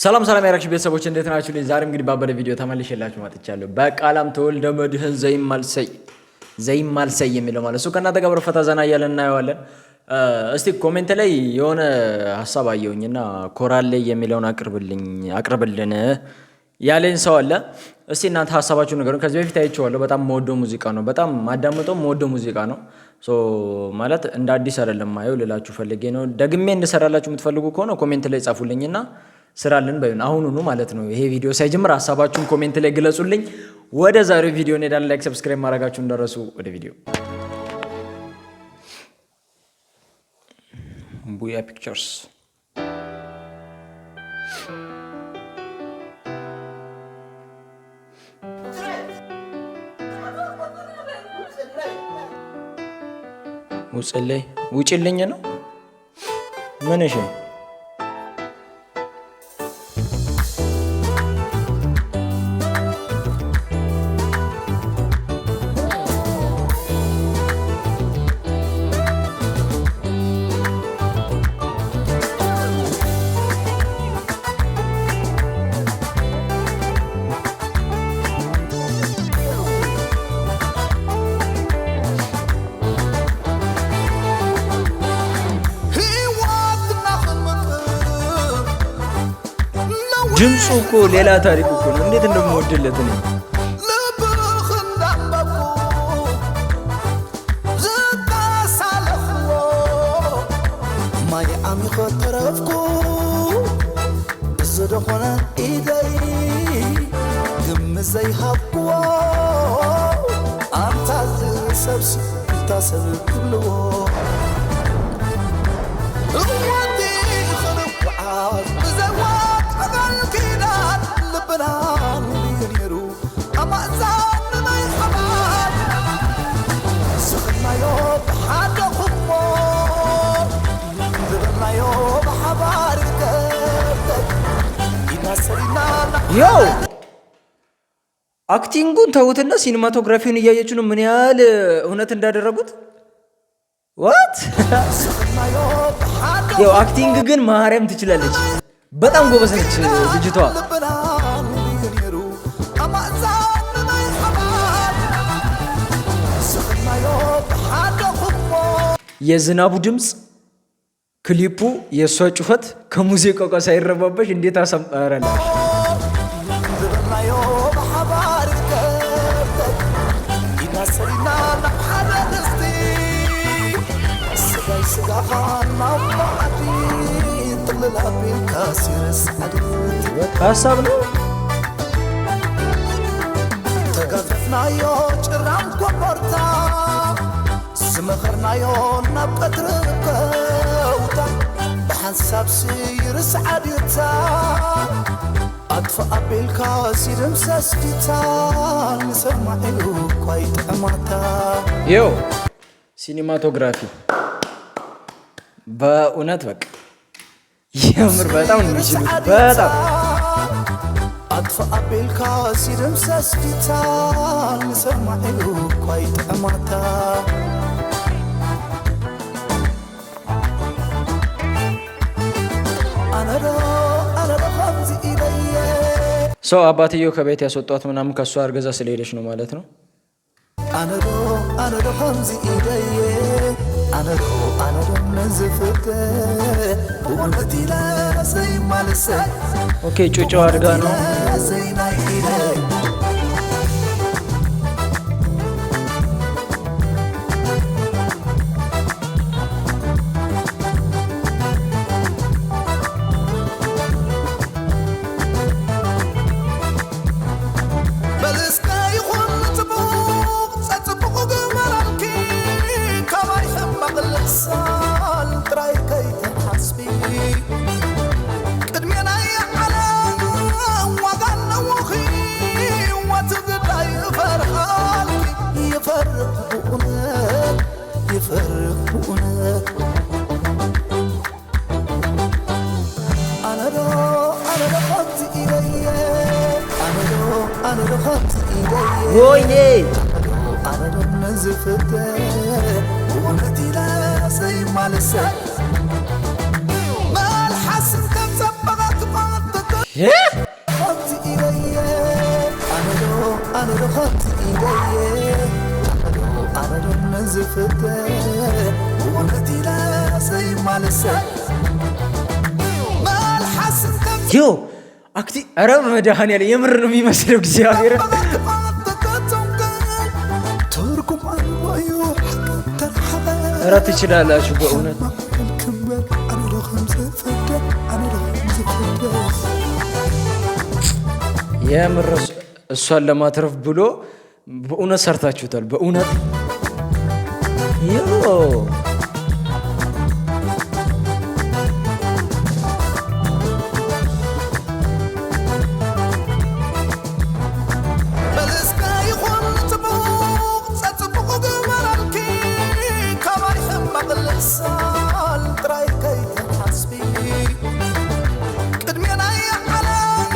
ሰላም ሰላም ያረክሽ ቤተሰቦች እንዴት ናችሁ? ዛሬም እንግዲህ ባበደ ቪዲዮ ተመልሼላችሁ መጥቻለሁ። በቃላም ተወልደ መድህን ዘይማልሰይ ዘይማልሰይ የሚለው ማለት እሱ ከእናንተ ጋር ፈታ ዘና እያለን እናየዋለን። እስቲ comment ላይ የሆነ ሀሳብ አየሁኝ እና ኮራሌ የሚለውን አቅርብልኝ አቅርብልን ያለኝ ሰው አለ። እስቲ እናንተ ሀሳባችሁን ንገሩን። ከዚህ በፊት አይቼዋለሁ። በጣም መወደው ሙዚቃ ነው። በጣም ማዳምጠው መወደው ሙዚቃ ነው። ማለት እንደ አዲስ አይደለም ማየው ልላችሁ ፈልጌ ነው። ደግሜ እንሰራላችሁ የምትፈልጉ ከሆነ comment ላይ ጻፉልኝና ስራልን በይሁን አሁኑኑ ማለት ነው። ይሄ ቪዲዮ ሳይጀምር ሀሳባችሁን comment ላይ ግለጹልኝ። ወደ ዛሬው ቪዲዮ እንሄዳለን። Like፣ subscribe ማድረጋችሁ እንደረሱ። ወደ ቪዲዮ። ቡያ ፒክቸርስ። ውጭልኝ ውጭልኝ ነው ምን? እሺ፣ ድምፁ እኮ ሌላ ታሪክ እኮ ነው። እንዴት እንደምወድለት ነው። ያው acting ኡን ተውትና cinematography ውን እያየች ነው ምን ያህል እውነት እንዳደረጉት። What፣ ያው acting ግን ማርያም ትችላለች። በጣም ጎበዝ ነች ልጅቷ። የዝናቡ ድምፅ፣ ክሊፑ፣ የእሷ ጩኸት ከሙዚቃው ጋር ሳይረባበሽ እንዴት አሰምረላሽ! ሀሳብ ነው። ተጋፈፍናዮ ጭራም ኮቦርታ ዝመኸርናዮ ናብ ቀትሪ ከውታ ብሓንሳብ ሲርስዓ ድታ ኣጥፋ ኣቢልካ ሲድምሰስ ዲታ ንሰማዒሉ እኳ ይጥዕማታ። ይኸው cinematography በእውነት በቃ የምር በጣም ነው የሚችሉት። በጣም ኣጥፋ ኣቢልካ ሲድምሰስ ዲታ ንሰማዒሉ እኳ ይጥዕማታ። ኣነዶ ኣነዶ ከምዚ ኢለየ። ሰው አባትየው ከቤት ያስወጧት ምናምን ከእሷ አርገዛ ስለሄደች ነው ማለት ነው። ኣነዶ ኣነዶ ከምዚ ኢለየ ኣነዶ ኣነዶ ነዝፍተ ብእውነት ኢለ ዘይማልሰ። Okay፣ ጩጫው አድጋ ነው። ዘይናይ ኢለ። በልስከ ይኹን ፅቡቕ ፀፅቡቕ ግመራልኪ ካባይ ሕማቕ ልሳን ጥራይ ከይተሓስቢ ቅድሜናይ ዓለም ዋጋ ኣለዎኺ ወትግዳይ ይፈርሃልኪ ይፈርህ ብእውነት ይፈርህ ብእውነት። ኣነዶ ኣነዶ ከምዚ ኢለየ ኣነዶ ኣነዶ ከምዚ ኢለየ። ወይኔ! ኣነዶ ነዝፍተ ብእውነት ኢለ ዘይማልሰ መልሓስ እንተፀበቐት ቆጥጥ። ከምዚ ኢለየ ኣነ ዶ ኣነ ዶ ከምዚ ኢለየ ኣነ ዶ ኣነ ዶ ነዝፍተ እውነት ኢለ ዘይማልሰ መልሓስ Yo አክቲ ኧረ በመድኃኒዓለም የምር ነው የሚመስለው እግዚአብሔር። ትርጉም ኣልቦ እዩ ተርሓበ። ኧረ ትችላላችሁ በእውነት። ክምበር ኣነ ዶ ከምዝፍደ ኣነ ዶ ከምዝፍደ። የምር እሷን ለማትረፍ ብሎ በእውነት ሰርታችሁታል። በእውነት yo። በለስካ ይኹን ፅቡቕ ፀፅቡቕ ግበረልኪ ካባይ ሕማቕ ልሳል ጥራይ ከይተሓስቢ ቅድሜ ናይ ዓለም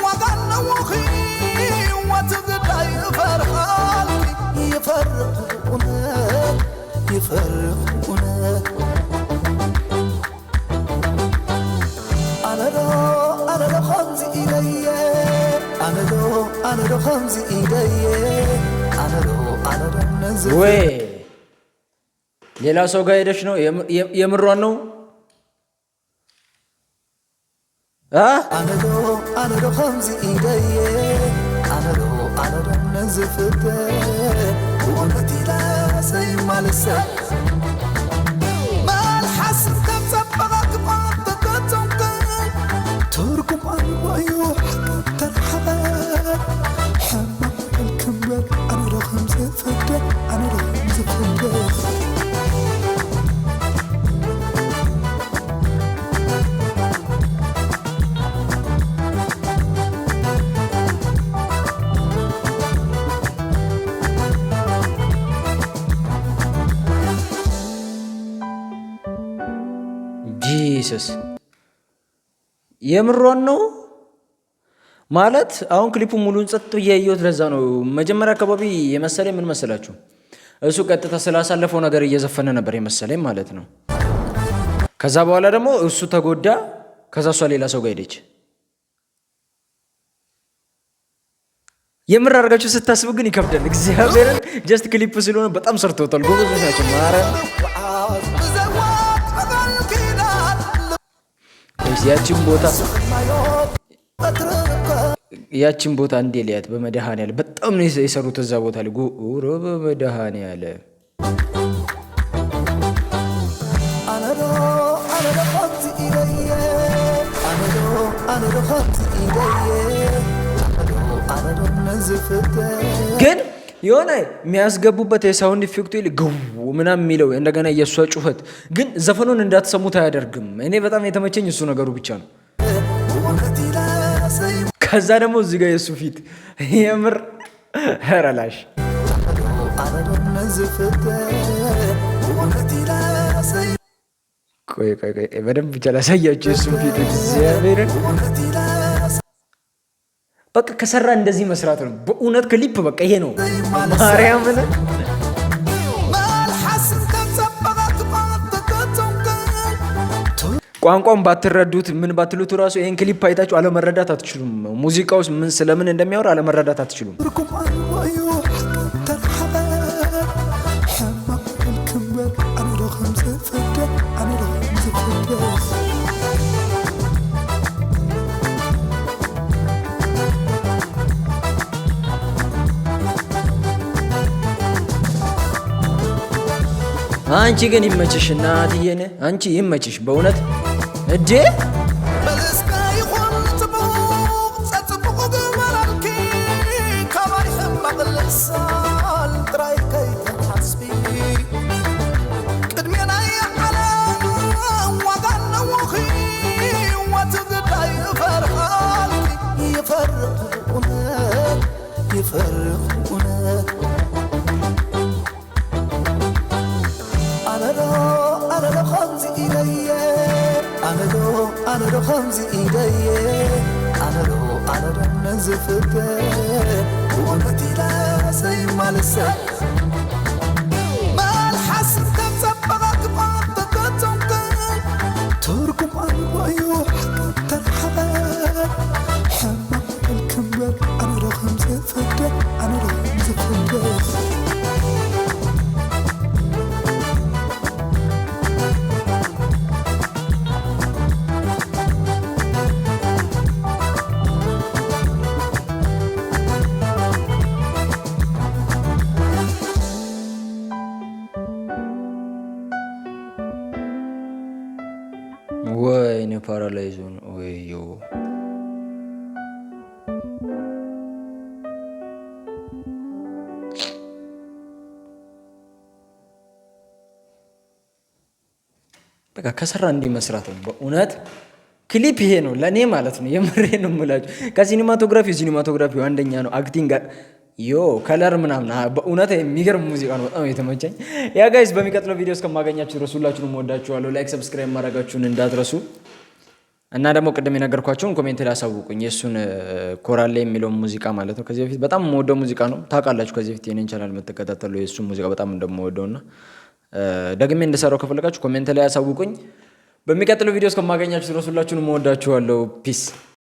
ዋጋ ኣለዎኺ ወትግዳይ ይፈርሃልኪ ይፈርቕ እውነት ይፈርቕ እውነት ኣነ ዶ ኣነ ዶ ከምዚ ኢለየ ኣነ ዶ ኣነ ዶ ከምዚ ኢለየ ኣነ ዶ ኣነ ዶ ነዚ ወይ ሌላ ሰው ጋር ሄደች ነው? የምሯን ነው አ? ኣነ ዶ ኣነ ዶ ከምዚ ኢለየ ኣነ ዶ ኣነ ዶ ነዝፍተ እውነት ኢለ ዘይማልሰ መልሓስ ተፀበቐ ክቆጥተተንከ ትርጉም ኣልቦ እዩ ተርሓበ ሕማቕ ክምበር ኣነ ዶ ከምዝፍደ ኣነ ዶ ከምዝፍደ። Jesus፣ የምሯን ነው ማለት። አሁን ክሊፑ ሙሉን ጸጥ ብዬ ያየሁት ለዛ ነው። መጀመሪያ አካባቢ የመሰለኝ ምን መሰላችሁ? እሱ ቀጥታ ስላሳለፈው ነገር እየዘፈነ ነበር የመሰለኝ ማለት ነው። ከዛ በኋላ ደግሞ እሱ ተጎዳ። ከዛ እሷ ሌላ ሰው ጋር ሄደች። የምር አድርጋችሁ ስታስቡ ግን ይከብዳል። እግዚአብሔርን just ክሊፕ ስለሆነ በጣም ሰርተውታል። ጎበዞች ናቸው። ማርያም ብዘዋት ቃል ኪዳን ያችን ቦታ ማዮ በትርከ ያችን ቦታ እንዴ ሊያት በመድኃኒዓለም በጣም ነው የሰሩት እዛ ቦታ ላይ ኧረ በመድኃኒዓለም። ኣነ ዶ ኣነ ዶ ከምዚ ኢለየ ኣነ ዶ ኣነ ዶ ከምዚ ኢለየ ኣነ ዶ ኣነ ዶ ነዝፍተ ግን የሆነ የሚያስገቡበት የ sound effect ኡ ግው ምናምን የሚለው እንደገና የእሷ ጩኸት ግን ዘፈኑን እንዳትሰሙት አያደርግም። እኔ በጣም የተመቸኝ እሱ ነገሩ ብቻ ነው። እውነት ኢለ ዘይ ከዛ ደግሞ እዚህ ጋር የእሱ ፊት የምር ረላሽ። ኣነ ዶ ነዝፍተ እውነት ኢለ ዘይ ቆይ ቆይ ቆይ፣ በደንብ ብቻ ላሳያችሁ የእሱን ፊት እግዚአብሔርን። እውነት ኢለ በቃ ከሰራ እንደዚህ መስራት ነው በእውነት ክሊፕ በቃ ይሄ ነው ማርያምን። መልሓስ ተፀበቐ ክቆጥተተንከ ቋንቋን ባትረዱት ምን ባትሉት እራሱ ይህን ክሊፕ አይታችሁ አለመረዳት አትችሉም። ሙዚቃ ውስጥ ምን ስለምን እንደሚያወራ አለመረዳት አትችሉም። ትርጉም ኣልቦ እዩ ተርሓበ ሕማቕ ክምበር ኣነ ዶ ከምዝፍደ ኣነ ዶ ከምዝፍደ። አንቺ ግን ይመችሽ እናትዬን፣ አንቺ ይመችሽ በእውነት እዴ። በለስካ ይኹን ፅቡቕ ፀፅቡቕ ግበረልኪ ካባይ ሕማቕ ልሳል ጥራይ ከይተሓስቢ ቅድሜ ናይ ዓለም ዋጋ ኣለዎኺ ወትግዳይ ይፈርሃልኪ ይፈርቕ እውነት ይፈርቕ እውነት ኣነ ዶ ኣነ ዶ ከምዚ ኢለየ ኣነ ዶ ኣነ ዶ ከምዚ ኢለየ ኣነ ዶ ኣነ ዶ ነዝፍተ እውነት ኢለ ዘይማልሰ መልሓስ ተፀበቐ ክቆጥተተንከ ትርጉም ኣልቦ እዩ ተርሓበ። በቃ ከሰራ እንዲህ መስራት ነው በእውነት። ክሊፕ ይሄ ነው ለእኔ ማለት ነው። የምሬ ነው የምላችሁ። ከ cinematography cinematography አንደኛ ነው። Acting yo color ምናምን በእውነት የሚገርም ሙዚቃ ነው። በጣም የተመቸኝ። Yeah guys፣ በሚቀጥለው ቪዲዮ እስከማገኛችሁ ድረስ ሁላችሁንም እወዳችኋለሁ። Like፣ subscribe ማድረጋችሁን እንዳትረሱ እና ደግሞ ቅድም የነገርኳችሁን comment ላይ አሳውቁኝ። የእሱን ኮራሌ የሚለውን ሙዚቃ ማለት ነው። ከዚህ በፊት በጣም የምወደው ሙዚቃ ነው። ታውቃላችሁ፣ ከዚህ በፊት የኔን ቻናል የምትከታተሉ የእሱን ሙዚቃ በጣም እንደምወደው እና ደግሜ እንድሰራው ከፈለጋችሁ comment ላይ አሳውቁኝ። በሚቀጥለው ቪዲዮ እስከማገኛችሁ ድረስ ሁላችሁንም እወዳችኋለሁ። Peace.